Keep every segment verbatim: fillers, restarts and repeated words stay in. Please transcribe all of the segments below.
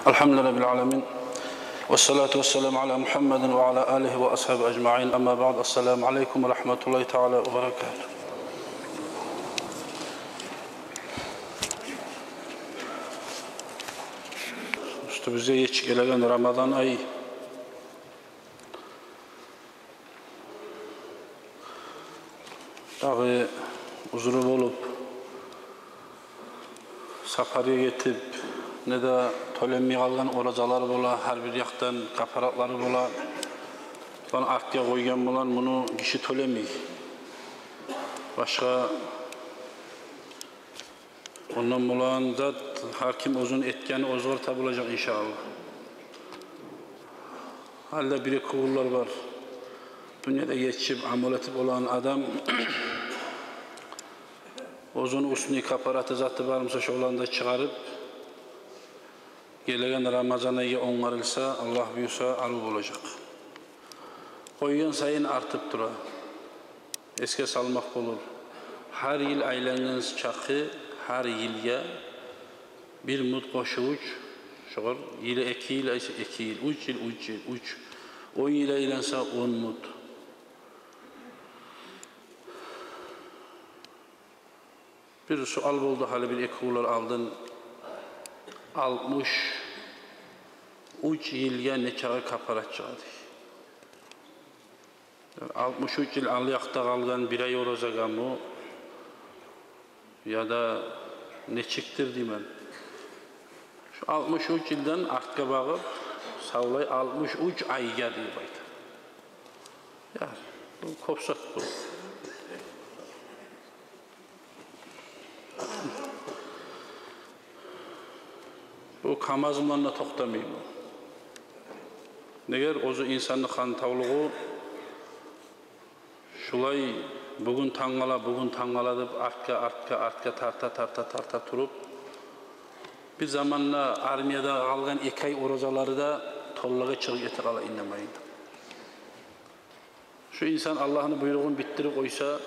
الحمد لله رب العالمين. والصلاة والسلام على محمد وعلى آله وأصحابه أجمعين. أما بعد. السلام عليكم ورحمة الله تعالى وبركاته. Уьстюбюзге етишип гелеген Рамазан ай. Дагъы узру болуп, сапаргъа гетип, не де тёленмей къалгъан оразалар бола, гьар бир якъдан капаратлары бола. Буланы артгъа къойгъан булан муну гиши тёлемей. Башгъа Ондан булан зат, гьар ким оьзюню этгени оьзюне табулажакъ, иншааллагь. Гьали де бир-эки гюнлер бар. Дюньяда етишип, амал этип болагъан адам оьзюню уьстюнде капараты заты бар буса, шоланы да чыгъарып, гелеген Рамазан айгъа онгарылса, Аллагь буюрса, арив болажакъ. Къойгъан сайын артып тура. Эсге салмакъ болур. Гьар йыл айлангъан чакъы, гьар йылгъа бир мут къошувуч, шогъар йыл, эки йыл айса, эки йыл, уьч йыл, уьч йыл, уьч. Он йыл айланса, он мут. Бир суал болду гьали бир-эки гюнлер алдын. Алтмыш уьч йылгъа нечакъы капарат чыгъады? Алтмыш уьч йыл ал якъда къалгъан бир ай оразагъамы, яда нечикдир деймен. Шу алтмыш уьч йылдан артгъа багъып, савлай алтмыш уьч айгъа деп айта. Я, бу кёп зат бу. Бу КамАЗ булан да токътамай бу. Неге, оьзю инсанны хантавлугъу шулай, бугюн тангала, бугюн тангала деп артгъа, артгъа, артгъа тарта, тарта, тарта туруп, бир заманда армияда къалгъан эки ай оразалары да толлагъа чыгъып гете къала иннемейин. Шу инсан Аллагьны буйругъун битдирип къойса,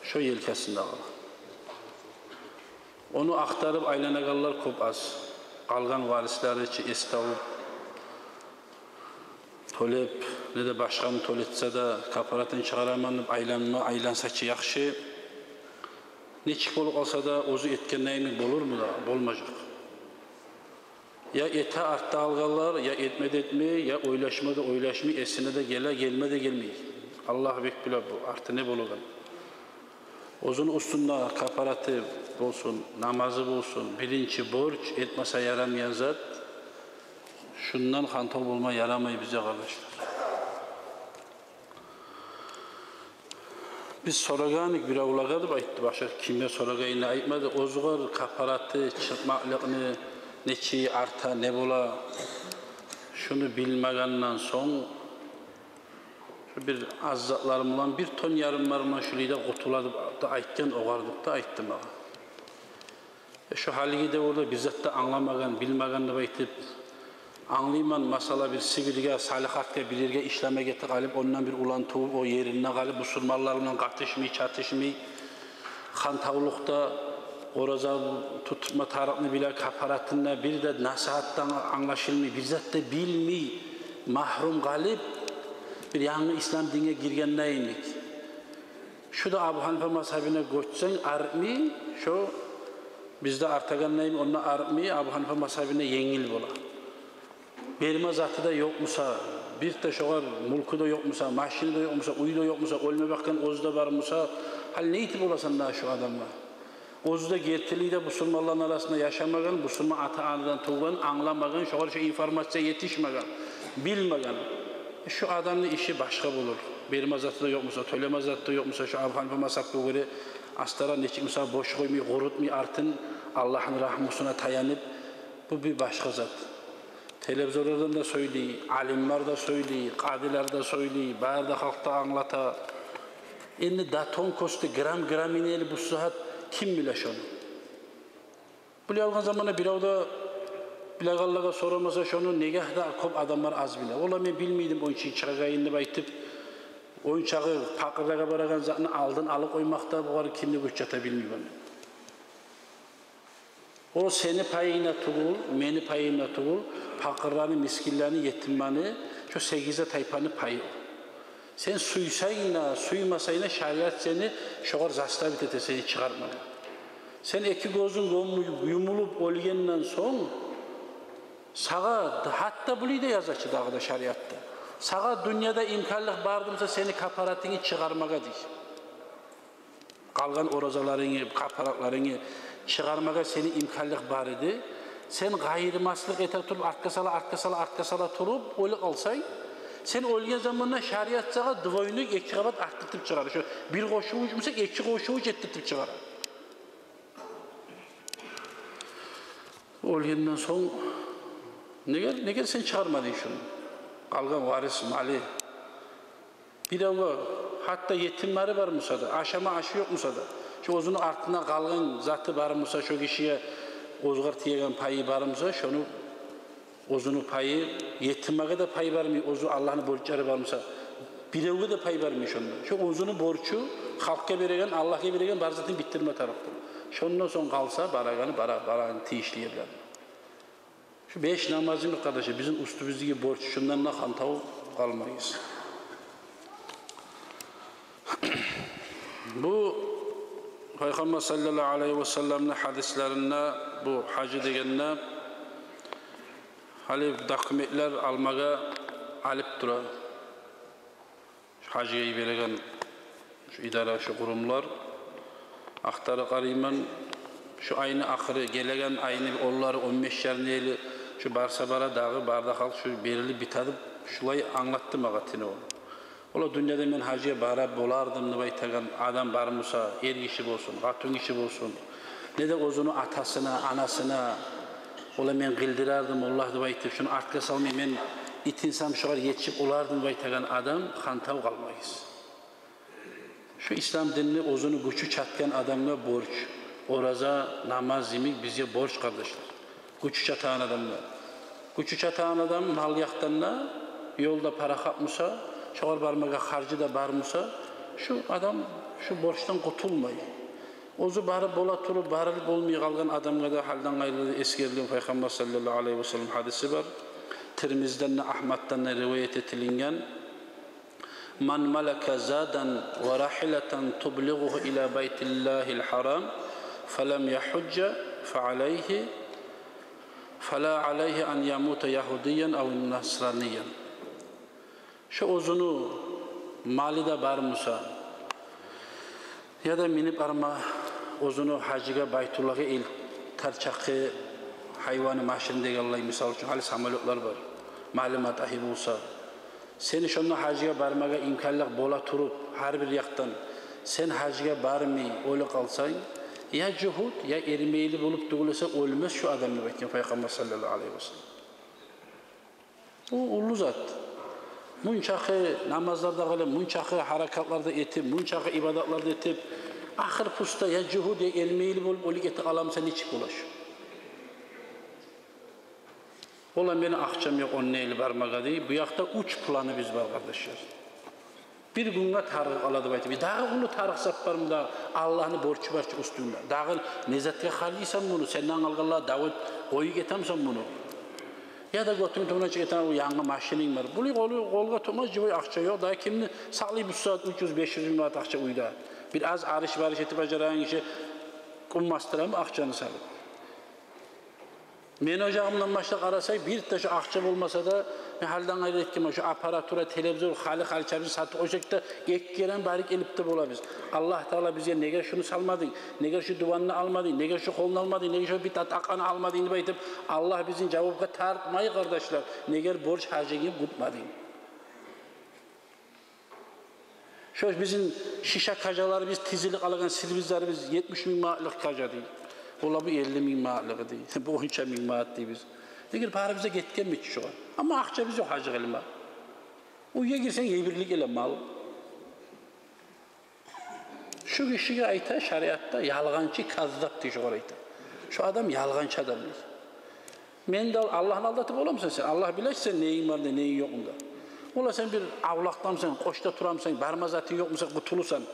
шо елкесинде къала. Ону ахтарып айланагъанлар кёп аз. Къалгъан варислери чи эс тавуп, тёлеп, не де башгъаны тёлетсе де, капаратын чыгъараман деп айланма, айланса чы яхшы. Нечик болуп къалса да, оьзю этгендейин болурму да? Болмажакъ. Я эте артда къалгъанлар, я этме де этмей, я ойлашма да ойлашмай, эсине де геле, гелме де гелмей. Аллагь бек биле бу арты не болагъан. Оьзюню уьстюнде капараты болсун, намазы болсун, биринчи борч, этмесе ярамайгъан зат. Шундан хантав болма ярамай бизге, къардашлар. Биз сорагъан эдик биревлеге деп айтды, башгъа кимге сорагъанын айтмады. Оьзюгер капараты чыкъмакълыкъны нече арта, не бола, шуну билмегенден сонг, шу бир аз затларым булан, бир тонн ярым бар булан шулай да къутула деп де айтгъан огъар деп де айтды магъа. Э, шу гьалиги девюрде бир зат да англамагъан, билмеген деп айтып, англайман, масала, бир Сибирге, Салихатгъа, бир ерге ишлеме гетип къалып, ондан бир улан тувуп, о еринде къалып, бусурманлар булан къатышмай, чатышмай, хантавлукъда ораза тутма тарыкъны биле, капаратын да, бир де насигьатдан англашылмай, бир зат да билмей, магьрюм къалып, бир янгы ислам динге гиргендейин эдик. Шу да Абу Гьанифа мазгьабына гёчсенг, армы, шо бизде артагъандаймы, онда армы, Абу Гьанифа мазгьабына енгил бола. Берме заты да ёкъ буса, бир де шогъар мюлкю де ёкъ буса, машини де ёкъ буса, уьй де ёкъ буса, оьлме бакъгъан оьзю де бар буса, гьали не этип боласан дагъы шу адамгъа? Оьзю де гертилей де бусурманланы арасында яшамагъан, бусурман ата-анадан тувгъан, англамагъан, шогъар шу информация етишмеген, билмеген. Шу адамны иши башгъа болур. Берме заты да ёкъ буса, тёлеме заты да ёкъ буса, шу Абу Гьанифа мазгьабгъа гёре, астаран нечик буса бош къоймай, къурутмай артын, Аллагьны рагьмусуна таянып, бу бир башгъа зат. Телевизорлардан да сёйлей, алимлер де сёйлей, къадилер де сёйлей, бары да халкъгъа англата. Энни до тонкости, грамм-грамминели бу сагьат ким биле шону? Булай алгъан заманда бирев де билегенлеге сорамаса шону, негагь да кёп адамлар аз биле. Олар мен билмей эдим, онча чыгъагъанын деп айтып, ончагъы пакъырлагъа барагъан затны алдын алып къоймакъда бугъар кимни гючю ете, билмеймен. О сени пайынг да тюгюл, мени пайым да тюгюл, пакъырланы, мискинлени, етимлени, шо сегиз де тайпаны пайы о. Сен сюйсенг де, сюймесенг де, шариат сени шогъар заставить эте, сени чыгъармагъа. Сен эки гёзюнг гёмюлюп, юмулуп оьлгенден сонг, сагъа гьатта булай да яза чы дагъы да шариатда: сагъа дюньяда имканлыкъ барды буса сени капаратынгны чыгъармагъа, дей. Къалгъан оразаларынгны, капаратларынгны чыгъармагъа сени имканлыкъ бар эди. Сен къайырмаслыкъ эте туруп, артгъа сала, артгъа сала, артгъа сала туруп оьлюп къалсанг, сен оьлген заманда шариат сагъа двойной, эки къабат артдыртып чыгъара. Шо бир къошувуч буса, эки къошувуч этдиртип чыгъара. Оьлгенден сонг, неге, неге сен чыгъармадынг шуну? Къалгъан варис малы. Биревге, гьатта етимлери бар буса да, ашама ашы ёкъ буса да, шо оьзюню артында къалгъан заты бар буса, шо гишиге оьзгер тиеген пайы бар буса, шону оьзюню пайы, етимге де пай бермей, оьзю Аллагьны борчлары бар буса, биревге де пай бермей шонда. Шо оьзюню борчу, халкъгъа береген, Аллагьгъа береген бар затын битдирме тарыкъ. Шондан сонг къалса, барагъаны, бара-, барагъаны тийишли ерлерине. Шу беш намазны, къардашлар, бизин уьстюбюздеги борч, шундан да хантав къалмайбыз. Бу Пайхаммар саллаллагьу алайгьи васалламны гьадислеринде, бу гьажы дегенде, гьали документлер алмагъа алып тура. Шу гьажгъа йибереген шу идара, шу къурумлар, ахтарып къарайман, шу айны ахыры, гелеген айны онлары, он бешлери, нелери, шу барса бара дагъы, бары да халкъ шу берилип битеди деп, шулай англатды магъа тюнегюн. Ола дюньяда мен гьажгъа бара болардым деп айтагъан адам бар буса, эр гиши болсун, къатын гиши болсун, не де оьзюню атасына, анасына, ола мен къылдырардым, Аллагь, деп айтып, шуну артгъа салмай, мен итинсам шогъар етишип болардым деп айтагъан адам, хантав къалмайбыз. Шу ислам динни оьзюню гючю чатгъан адамгъа борч. Ораза, намаз йимик бизге борч, къардашлар. Гючю чатагъан адамгъа. Гючю чатагъан адам мал якъдан да, ёлда парахат буса, шогъар бармагъа харжы да бар буса, шу адам шу борчдан къутулмай. Оьзю барып бола туруп, барып болмай къалгъан адамгъа да гьалдан къайры эсгерилген Пайхаммар саллаллагьу алайгьи васаллам гьадиси бар. Тирмизиден де, Агьмаддан да риваят этилинген. «Ман малака задан ва рагьилатан тублигъугьу ила байтиллагьил гьарам, фалам ягьужжа, фа алайгьи, фала алайгьи ан ямута ягьудиян ав насраниян». Шу оьзюню малы да бар буса, яда минип барма оьзюню гьажгъа, Байтуллагьгъа элтер чакъы гьайваны, машин дегенлей, мисал учун, гьали самолётлар бар, малы-матагьы буса, сени шонда гьажгъа бармагъа имканлыкъ бола туруп, гьар бир якъдан сен гьажгъа бармай оьлюп къалсанг, я жугьут, я эрмейли болуп тюгюл эсе оьлмес шу адам, деп айтгъан Пайхаммар саллаллагьу алайгьи васаллам. Бу уллу зат. Мунчакъы намазлар да къылып, мунчакъы гьаракатлар да этип, мунчакъы ибадатлар да этип, ахыр пуста я жугьут, я эрмейли болуп оьлюп гетип къала буса, нечик бола шу? Ола мени акъчам ёкъ онда эле бармагъа, дей. Бу якъда уьч планыбыз бар, къардашлар. Бир гюнге тарыкъ къала деп айтып, дагъы уллу тарыкъ зат бармы дагъы? Аллагьны борчу бар чы уьстюнде. Дагъы не затгъа харжлайсан муну? Сенден къалгъанлагъа дав этип къоюп гетемисен муну? Яда гётюнг тюбюне чыгъып гетеген янгы машининг бар. Булай къолу, къолгъа тутма живой акъча ёкъ. Дагъы кимни сакълай бу сагьат уьч юз, беш юз минг манат акъча уьйде? Бир аз арыш-барыш этип бажарагъан гиши къуммастырамы акъчаны салып? Мени ожагъымдан башлап къарасакъ, бир де шу акъча болмаса да, мен гьалдан къайры этгенмен, шу аппаратура, телевизор, халы-халчабызны сатып къойсакъ да, эки керен барып гелип де болабыз. Аллагь Таала бизге: «Неге шуну салмадынг? Неге шу дуванны алмадынг? Неге шу къолну алмадынг? Неге шу бир татакъаны алмадынг?» — деп айтып, Аллагь бизин жавапгъа тартмай, къардашлар. Неге борч гьажынгны къутмадынг? Шо бизин шиша кажаларыбыз, тизилип къалагъан сервизлерибиз етмиш минг манатлыкъ кажа дей. Ола бу элли минг манатлыгъы дей. Бу онча минг манат дейбиз. Неге, барыбыз да гетгенбиз шогъар. Амма акъчабыз ёкъ гьажгъа гелме. Уьйге гирсенг, ебирлик эле мал. Шу гишиге айта шариатда ялгъанчы, каззап дей шогъар айта. Шу адам ялгъанчы адам дей. Мени де ал-, Аллагьны алдатып боламысан сен? Аллагь биле чи сен нейинг бар да, нейинг ёкъ да. Ола сен бир авлакъдамысан, къошда турамысан, барма затынг ёкъмуса, къутулусан.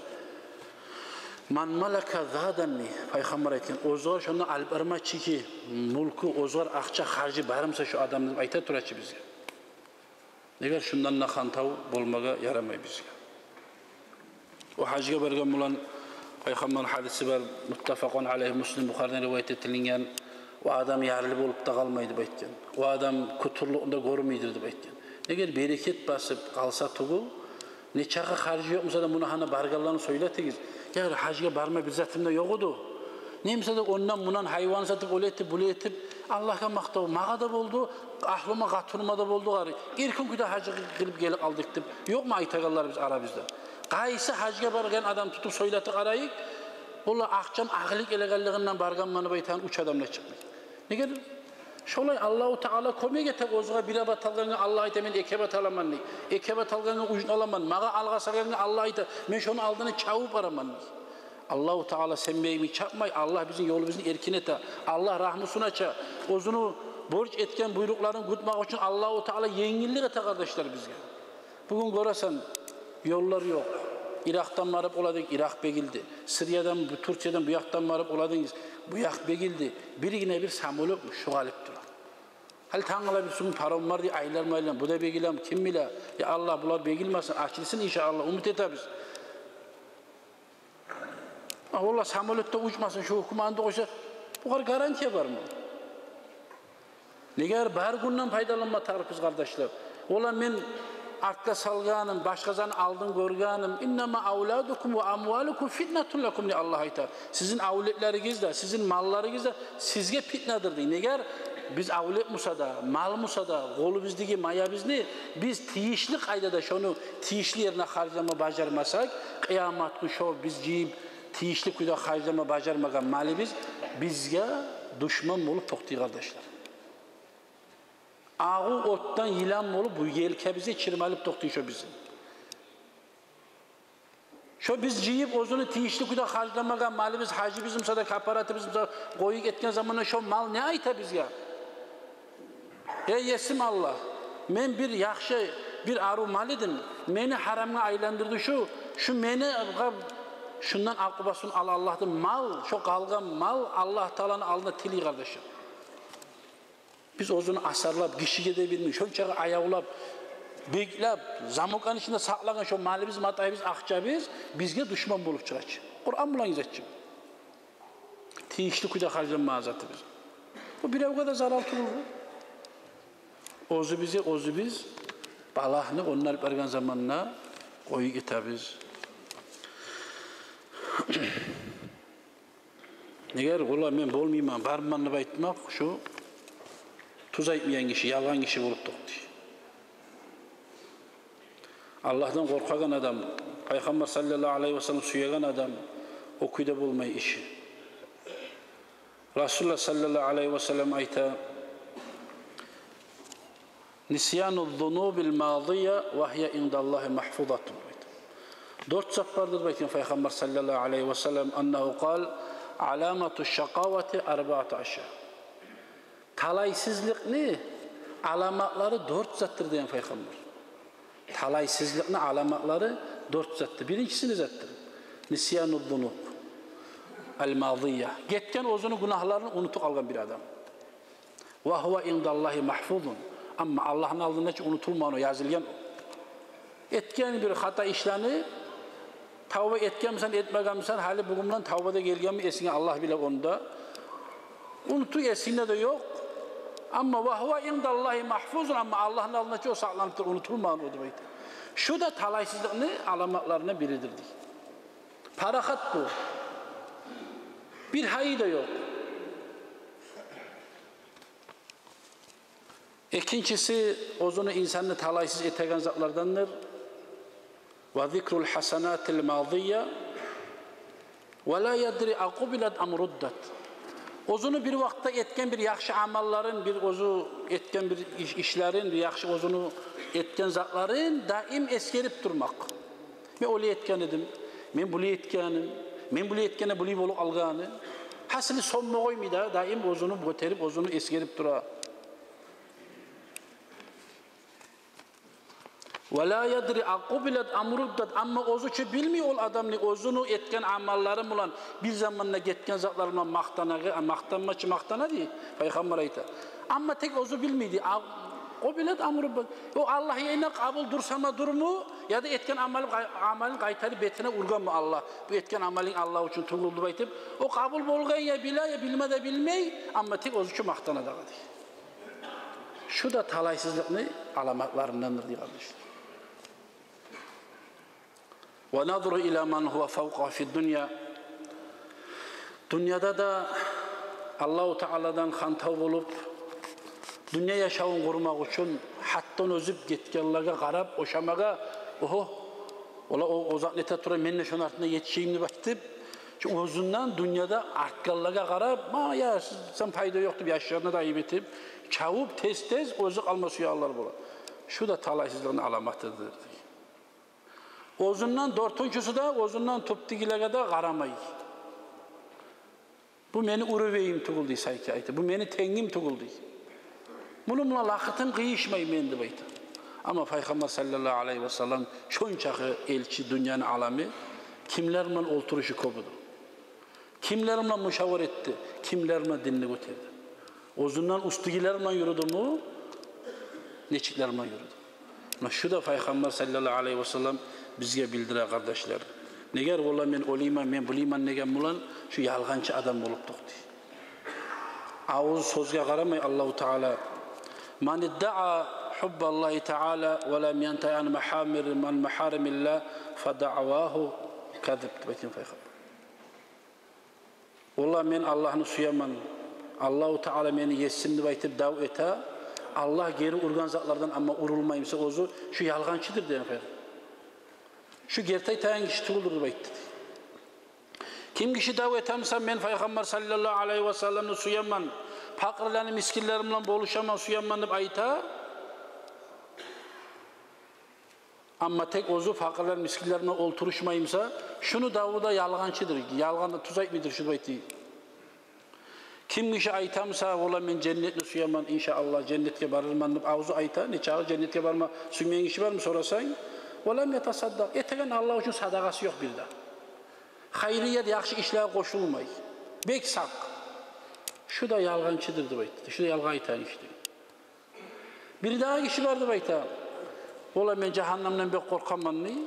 «Ман малака задан», — дей Пайхаммар айтгъан, — «оьзюгер шондан алып барма чы ки мюлкю, оьзюгер акъча, харжы бар буса шо адамны», — деп айта тура чы бизге. Эгер шондан да хантав болмагъа ярамай бизге. О гьажгъа баргъан булан, Пайхаммарны гьадиси бар, муттафакъун алайгьи, Муслим, Бухариден риваят этилинген, о адам ярлы болуп да къалмай деп айтгъан. О адам кутурлукъну да гёрмейдир деп айтгъан. Эгер берекет басып къалса тюгюл, нечакъы харжы ёкъ буса да, муна гьана баргъанланы сёйлетигиз. «Я, гьажгъа барма бир затым да ёкъ эди. Не буса да ондан-мундан гьайван сатып, олай этип, булай этип, Аллагьгъа макътав, магъа да болду, агьлюме, къатыныма да болду, гьар эркин кюйде гьажгъа къылып гелип къалдыкъ», — деп ёкъму айтагъанларыбыз арабызда? Къайсы гьажгъа баргъан адам тутуп сёйлетип къарайыкъ. «Валлагь, акъчам агъылып гелегенлигинден баргъанман», — деп айтагъан уьч адам да чыкъмай. Неге? Шолай Аллагьу Таала кёмек эте оьзюне. Бир абат алгъангъа Аллагь айта: «Мен эки абат аламан», — дей. «Эки абат алгъангъа уьчню аламан». «Магъа алгъасагъангъа», — Аллагь айта, — «мен шону алдына чабып бараман», — дей. Аллагьу Таала сен мени йимик чапмай, Аллагь бизин ёлубузну эркин эте. Аллагь рагьмусун ача. Оьзюню борч этген буйрукъларын кютмек учун Аллагьу Таала енгиллик эте, къардашлар, бизге. Бугюн гёресен, ёллар ёкъ. Иракъдан барып бола эдинг, Иракъ бегилди. Сириядан, бу Турциядан бу якъдан барып бола эдинг, бу якъ бегилди. Биргине-бир самолёт шу къалып тура. Гьали тангала бир сюгюн паром бар дей, айланма-айланма, бу да бегилеми, ким биле. Я Аллагь, булар бегилмесин, ачылсын, иншааллагь, умут этебиз. А, валлагь, самолёт да учмасын, шу гьукуматны къойса, бугъар гарантия бармы? Неге, бар гюнден пайдаланма тарыкъбыз, къардашлар. Валлагь, мен артгъа салгъаным, башгъа затны алдын гёргеним. «Иннама авладукум ва амвалукум фитнатун лакум», — дей Аллагь айта. Сизин авлетлеригиз де, сизин малларыгъыз да сизге питнадыр, дей. Неге, биз авлет буса да, мал буса да, къолубуздагъы маябызны биз тийишли къайдада, шону тийишли ерине харжлама бажармасакъ, къыямат гюн шо биз жыйып тийишли кюйде харжлама бажармагъан малыбыз бизге душман болуп токътай, къардашлар. Агъу отдан йылан болуп бу елкабызгъа чырмалып токътай шо бизин. Шо биз жыйып, оьзюню тийишли кюйде харжламагъан малыбыз, гьажыбыз буса да, каппаратыбыз буса, къоюп гетген заманда шо мал не айта бизге? «Эй Есим Аллагь, мен бир яхшы, бир арив мал эдим, мени гьарамгъа айландырды шу, шу мени, шундан акъубасын ал, Аллагь», — деп мал, шо къалгъан мал Аллагь Тааланы алдына тилей, къардашлар. Биз оьзюн асарлап, гишиге де билмей, шончакъы аявлап, беклеп, замокны ичинде сакълагъан шо малыбыз, матайыбыз, акъчабыз бизге душман болуп чыгъа чы. Къуран булан яза чы. Тийишли кюйде харжланмагъан затыбыз. Бу биревге де зарал тюгюл. Оьзюбюзге оьзюбюз балагьны ондан алып баргъан заманда къоюп гетебиз. Неге, «Валлагь, мен болмайман, бармайман», — деп айтмакъ, шу тюз айтмайгъан гиши, ялгъан гиши болуп токътай. Аллагьдан къоркъагъан адам, Пайхаммар саллаллагьу алайгьи васаллам сюеген адам, о кюйде болмай иши. Расулуллагь саллаллагьу алайгьи васаллам айта: «Нисьяну зунубил мадия ва гьия индаллагьи магьфузатун». Дёрт зат бардыр деп айтгъан Пайхаммар саллаллагьу алайгьи васаллам, аннагьу къал: «Аламату шакъавати арбаату ашя». Талайсызлыкъны аламатлары дёрт затдыр деген Пайхаммар. Талайсызлыкъны аламатлары дёрт затдыр. Биринчиси не затдыр? Нисьяну зунуб ал мадия. Гетген оьзюню гюнагьларын унутуп къалгъан бир адам. «Ва гьува индаллагьи магьфузун». Амма Аллагьны алдында чы унутулмагъан о, язылгъан о. Этген бир хата ишлени, тавба этгенмисен, этмегенмисен, гьали бугюн булан тавба да гелгенми эсинге, Аллагь биле ону да. Унутуп эсингде де ёкъ. Амма «ва гьува индаллагьи магьфузун», амма Аллагьны алдында чы о сакъланып тура, унутулмагъан о деп айта. Шу да талайсызлыкъны аламатларындан биридир дей. Парахат бу. Бир гьайы да ёкъ. Экинчиси, оьзюню, инсанны талайсыз этеген затлардандыр. «Ва зикрул гьасанатил мадия ва ла ядри акъубилат ам руддат». Оьзюню бир вакътда этген бир яхшы амалларын, бир оьзю этген бир иш-, ишлерин, бир яхшы оьзюню этген затларын даим эсгерип турмакъ. Мен олай этген эдим, мен булай этгеним, мен булай этгенде булай болуп къалгъаны. Гьасили, сонма къоймай да, даим оьзюню гётерип, оьзюню эсгерип тура. Ва ла ядри акъубилат ам руддат. Амма оьзю чю билмей ол адамны оьзюню этген амаллары булан, бир заманда гетген затлары булан макътанагъа, макътанма чы макътана дей. Пайхаммар айта. Амма тек оьзю билмей дей. Акъубилат ам руддат. О Аллагь янына къабул дурсама дурму, яда этген амалы къай-, амалын къайтарып бетине ургъанмы Аллагь? Бу этген амалынг Аллагь учун тюгюл деп айтып, о къабул болгъан я биле, я билме де билмей, амма тек оьзю чю макътана дагъы дей. Шу да талайсызлыкъны аламатларындандыр дей, къардашлар. Ва назру ила ман гьува фавкъа фи дунья. Дюньяда да Аллагьу Тааладан хантав болуп, дюнья яшавун къурмакъ учун гьатдан оьзюп гетгенлеге къарап ошамагъа, огьо, олар о, о затны эте тура, мен де шону артына етишейим деп айтып, шу оьзюнден дюньяда артгъанлагъа къарап, ма, я, сен пайда ёкъ деп яшларына да айып этип, чавуп, тез-тез оьзю къалма сюегенлер бола. Шу да талайсызлыкъны аламатыдыр дей. Оьзюнден, дёртюнчюсю де, оьзюнден тюпдегилеге де къарамай. Бу мени уровеньим тюгюл дей, сайки айта. Бу мени тенгим тюгюл дей. Муну булан лакъытым къыйышмай мени деп айта. Амма Пайхаммар саллаллагьу алайгьи васаллам шончакъы элчи, дюньяны аламы, кимлер булан олтурушу кёп эди. Кимлер булан мушавара этди, кимлер булан динни гётерди. Оьзюнден уьстюгилер булан юрюдюмю, нечиклер булан юрюдю? Муна шу да Пайхаммар саллаллагьу алайгьи васаллам бизге билдире, къардашлар. Негер, валлагь, мен олайман, мен булайман деген булан шу ялгъанчы адам болуп токътай. Авуз сёзге къарамай Аллагьу Таала: «Ман иддаа гьуббаллагьи таала ва лам янтагьи ан махамир-, ан махаримиллагь фа даъвагьу казиб», — деп айтгъан Пайхаммар. Валлагь, мен Аллагьны сюемен, Аллагьу Таала мени есим деп айтып дав эте, Аллагь гери ургъан затлардан амма урулмай буса оьзю, шу ялгъанчыдыр деген Пайхаммар. Шу герти айтагъан гиши тюгюлдюр деп айтды дей. Ким гиши дав эте буса, мен Пайхаммар саллаллагьу алайгьи васалламны сюемен, пакъырланы, мискинлени булан болушаман, сюемен деп айта, амма тек оьзю пакъырлар, мискинлер булан олтурушмай буса, шуну даву да ялгъанчыдыр, ялгъан да, тюз айтмайдыр шу деп айтды. Ким гиши айта буса, валлагь, мен женнетни сюемен, иншааллагь, женнетге барырман деп авзу айта, нечакъы женнетге барма сюймейген гиши бармы сорасанг, ва лам ятасаддакъ, этеген Аллагь учун садагъасы ёкъ бир де. Хайрия, яхшы ишлеге къошулмай. Бек сакъ. Шу да ялгъанчыдыр деп айтды. Шу да ялгъан айтагъан гиши. Бир дагъы гиши бар деп айта. Валлагь, мен жагьаннемден бек къоркъаман дей.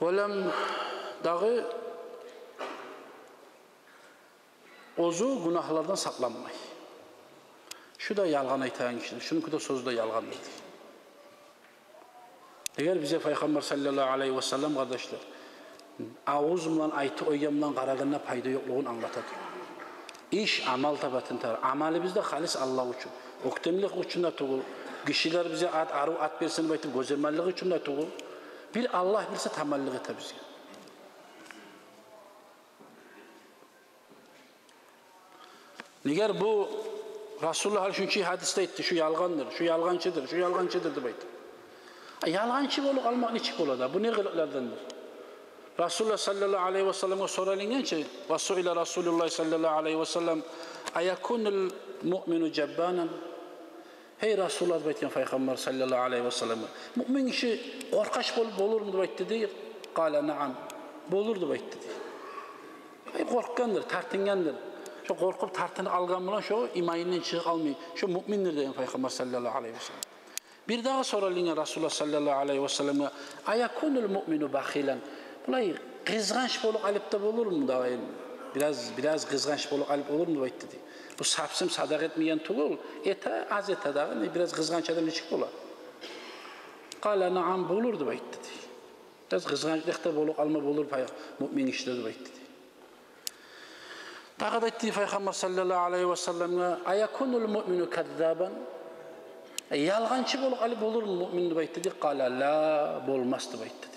Валам, дагъы оьзю гюнагьлардан сакъланмай. Шу да ялгъан айтагъан гиши. Шунуки де сёзю де ялгъандыр дей. Эгер бизге Пайхаммар саллаллагьу алайгьи васаллам, къардашлар, авуз булан айтып къойгъан булан къарагъанда пайда ёкълугъун англата тура. Иш амал таба тынтар. Амалыбыз да халис Аллагь учун. Оьктемлик учун да тюгюл. Гишилер бизге ат, арив ат берсин деп айтып гёземаллыгъы учун да тюгюл. Бир Аллагь билсе таманлыкъ эте бизге. Негер бу Расулуллагь гьали шунча гьадисде айтды, шу ялгъандыр, шу ялгъанчыдыр, шу ялгъанчыдыр деп айтды. А ялгъанчы болуп къалмакъ нечик бола да? Бу не къылыкълардандыр? Расулуллагь саллаллагьу алайгьи васалламгъа соралынгъан чы, ва суила Расулуллагь саллаллагьу алайгьи васаллам: «Аякунул муъмину жаббанан?» Гьей Расулуллагь, деп айтгъан Пайхаммар саллаллагьу алайгьи васалламгъа, муъмин гиши къоркъач болуп болурму деп айтды дей. Къала: «Наам». Болур деп айтды дей. Ай, къоркъгъандыр, тартынгъандыр. Шо къоркъуп, тартынып алгъан булан шо иманындан чыгъып къалмай, шо муъминдир деген Пайхаммар саллаллагьу алайгьи васаллам. Бир дагъы соралынгъан Расулуллагь саллаллагьу алайгьи васалламгъа: «Аякунул муъмину бахилан?» Булай къызгъанч болуп къалып да болурму дагъы? Бираз, бираз къызгъанч болуп къалып болурму деп айтды дей. Бу сапсым садагъа этмейген тюгюл, эте, аз эте дагъы, не, бираз къызгъанч адам нечик бола? Къала: «Наам, болур», — деп айтды дей. Бираз къызгъанчлыкъ да болуп къалма болур пай-, муъмин гишиде деп айтды дей. Дагъы да айтды Пайхаммар саллаллагьу алайгьи васалламгъа: «Аякунул муъмину каззабан?» Э, ялгъанчы болуп къалып болурму муъмин деп айтды дей. Къала: «Ла, болмас», — деп айтды дей.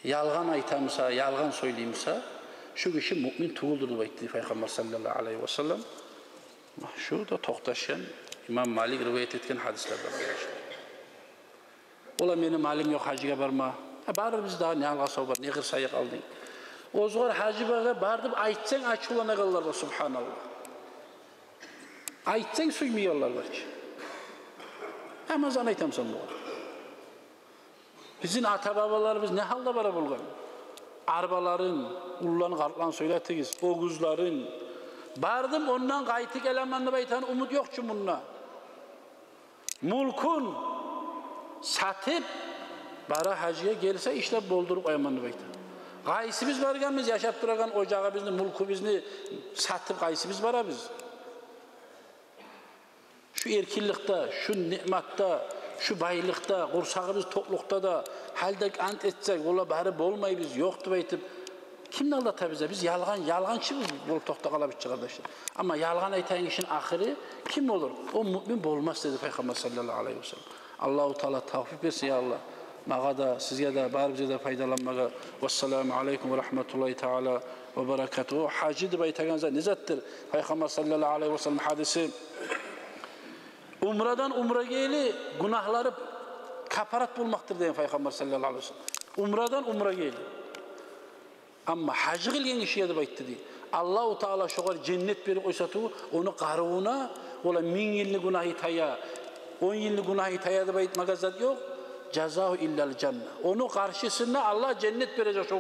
Ялгъан айта буса, ялгъан сёйлей буса, шу гиши муъмин тюгюлдюр деп айтды Пайхаммар саллаллагьу алайгьи васаллам. Шу да токъташгъан, имам Малик риваят этген гьадислерден. Ола мени малым ёкъ гьажгъа барма. Гьа, барырбыз дагъы, не алгъасав бар, не къырсайыкъ алдынг. Оьзюгер гьажгъа бар деп айтсанг, ачувланагъанлар бар, субгьаналлагь. Айтсанг, сюймейгенлер бар чы. Рамазан айтамсан бугъар. Бизин ата-бабаларыбыз не гьалда бара болгъан? Арбаларын, уллан, къартлан сёйлетигиз, оьгюзлерин. Бардым, ондан къайтып гелемен деп айтагъан умут ёкъ чу мунда. Мюлкюн сатып, бара гьажгъа, гелсе ишлеп болдуруп къояман деп айта. Къайсыбыз баргъанбыз яшап турагъан ожагъыбызны, мюлкюбюзню сатып, къайсыбыз барабыз? Шу эркинликде, шу ниъматда, шу байлыкъда, къурсагъыбыз токълукъда да, гьали де ант этсек, ола бары болмайбыз, ёкъ деп айтып, кимни алдатабыз да? Биз ялгъан, ялгъанчыбыз болуп токътап къалабыз чы, къардашлар. Амма ялгъан айтагъан гишини ахыры ким болур? О муъмин болмас деди Пайхаммар саллаллагьу алайгьи васаллам. Аллагьу Таала тавфикъ берсин, я Аллагь. Магъа да, сизге де, барыбызгъа да пайдаланмагъа. Вассаламу алайкум ва рагьматуллагьи таала ва баракатугьу. Гьажы деп айтагъан зат не затдыр? Пайхаммар саллаллагьу алайгьи васаллам гьадиси: умрадан умрагъа ерли гюнагьлары капарат болмакъдыр деген Пайхаммар саллаллагьу алайгьи васаллам. Умрадан умрагъа ерли. Амма гьажы къылгъан гишиге деп айтды дей, Аллагьу Таала шогъар женнет берип къойса тюгюл, ону къарывуна, ола минг йылны гюнагьы тая, он йылны гюнагьы тая деп айтмагъа зат ёкъ. Жазагьу иллал жанна. Ону къаршысында Аллагь женнет бережек шо